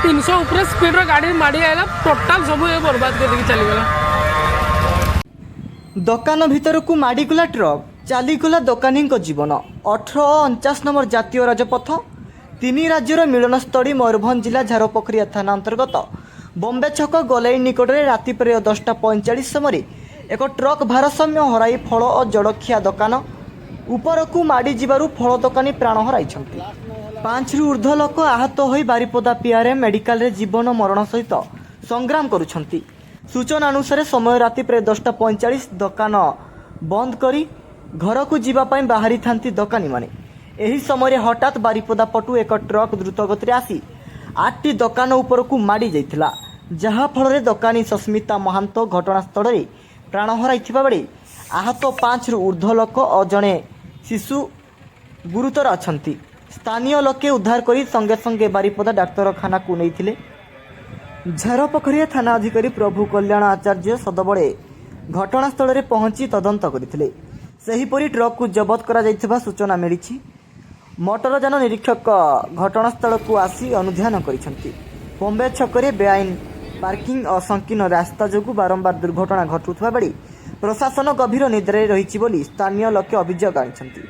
300 ଉପରେ ସ୍ପିଡ୍ର ଗାଡ଼ି ମାଡ଼ି ଆଇଲା, ଟୋଟାଲ୍ ସବୁ ଏ ବର୍ବାଦ କରିକି ଚାଲିଗଲା। ଦୋକାନ ଭିତରକୁ ମାଡ଼ିଗଲା ଟ୍ରକ୍, ଚାଲିଗଲା ଦୋକାନୀଙ୍କ ଜୀବନ। 18 ଓ 49 ନମ୍ବର ଜାତୀୟ ରାଜପଥ ତିନି ରାଜ୍ୟର ମିଳନସ୍ଥଳୀ ମୟୂରଭଞ୍ଜ ଜିଲ୍ଲା ଝାରପୋଖରିଆ ଥାନା ଅନ୍ତର୍ଗତ ବମ୍ବେ ଛକ ଗୋଲେଇ ନିକଟରେ ରାତି ପ୍ରାୟ 10:45 ସମୟରେ ଏକ ଟ୍ରକ୍ ଭାରସାମ୍ୟ ହରାଇ ଫଳ ଓ ଜଳଖିଆ ଦୋକାନ ଉପରକୁ ମାଡ଼ିଯିବାରୁ ଫଳ ଦୋକାନୀ ପ୍ରାଣ ହରାଇଛନ୍ତି। ପାଞ୍ଚରୁ ଉର୍ଦ୍ଧ୍ୱ ଲୋକ ଆହତ ହୋଇ ବାରିପଦା ପିଆର୍ଏମ୍ ମେଡିକାଲରେ ଜୀବନ ମରଣ ସହିତ ସଂଗ୍ରାମ କରୁଛନ୍ତି। ସୂଚନା ଅନୁସାରେ, ସମୟ ରାତି ପ୍ରାୟ 10:45। ଦୋକାନ ବନ୍ଦ କରି ଘରକୁ ଯିବା ପାଇଁ ବାହାରିଥାନ୍ତି ଦୋକାନୀମାନେ। ଏହି ସମୟରେ ହଠାତ୍ ବାରିପଦା ପଟୁ ଏକ ଟ୍ରକ୍ ଦ୍ରୁତଗତିରେ ଆସି ଆଠଟି ଦୋକାନ ଉପରକୁ ମାଡ଼ି ଯାଇଥିଲା, ଯାହାଫଳରେ ଦୋକାନୀ ସସ୍ମିତା ମହାନ୍ତ ଘଟଣାସ୍ଥଳରେ ପ୍ରାଣ ହରାଇଥିବା ବେଳେ ଆହତ ପାଞ୍ଚରୁ ଉର୍ଦ୍ଧ୍ୱ ଲୋକ ଓ ଜଣେ ଶିଶୁ ଗୁରୁତର ଅଛନ୍ତି। ସ୍ଥାନୀୟ ଲୋକେ ଉଦ୍ଧାର କରି ସଙ୍ଗେ ସଙ୍ଗେ ବାରିପଦା ଡାକ୍ତରଖାନାକୁ ନେଇଥିଲେ। ଝାରପୋଖରିଆ ଥାନା ଅଧିକାରୀ ପ୍ରଭୁ କଲ୍ୟାଣ ଆଚାର୍ଯ୍ୟ ସଦଳବଳେ ଘଟଣାସ୍ଥଳରେ ପହଞ୍ଚି ତଦନ୍ତ କରିଥିଲେ। ସେହିପରି ଟ୍ରକ୍କୁ ଜବତ କରାଯାଇଥିବା ସୂଚନା ମିଳିଛି। ମୋଟରଯାନ ନିରୀକ୍ଷକ ଘଟଣାସ୍ଥଳକୁ ଆସି ଅନୁଧ୍ୟାନ କରିଛନ୍ତି। ବମ୍ବେ ଛକରେ ବେଆଇନ ପାର୍କିଂ ଓ ସଂକୀର୍ଣ୍ଣ ରାସ୍ତା ଯୋଗୁଁ ବାରମ୍ବାର ଦୁର୍ଘଟଣା ଘଟୁଥିବା ବେଳେ ପ୍ରଶାସନ ଗଭୀର ନିଦ୍ରାରେ ରହିଛି ବୋଲି ସ୍ଥାନୀୟ ଲୋକେ ଅଭିଯୋଗ ଆଣିଛନ୍ତି।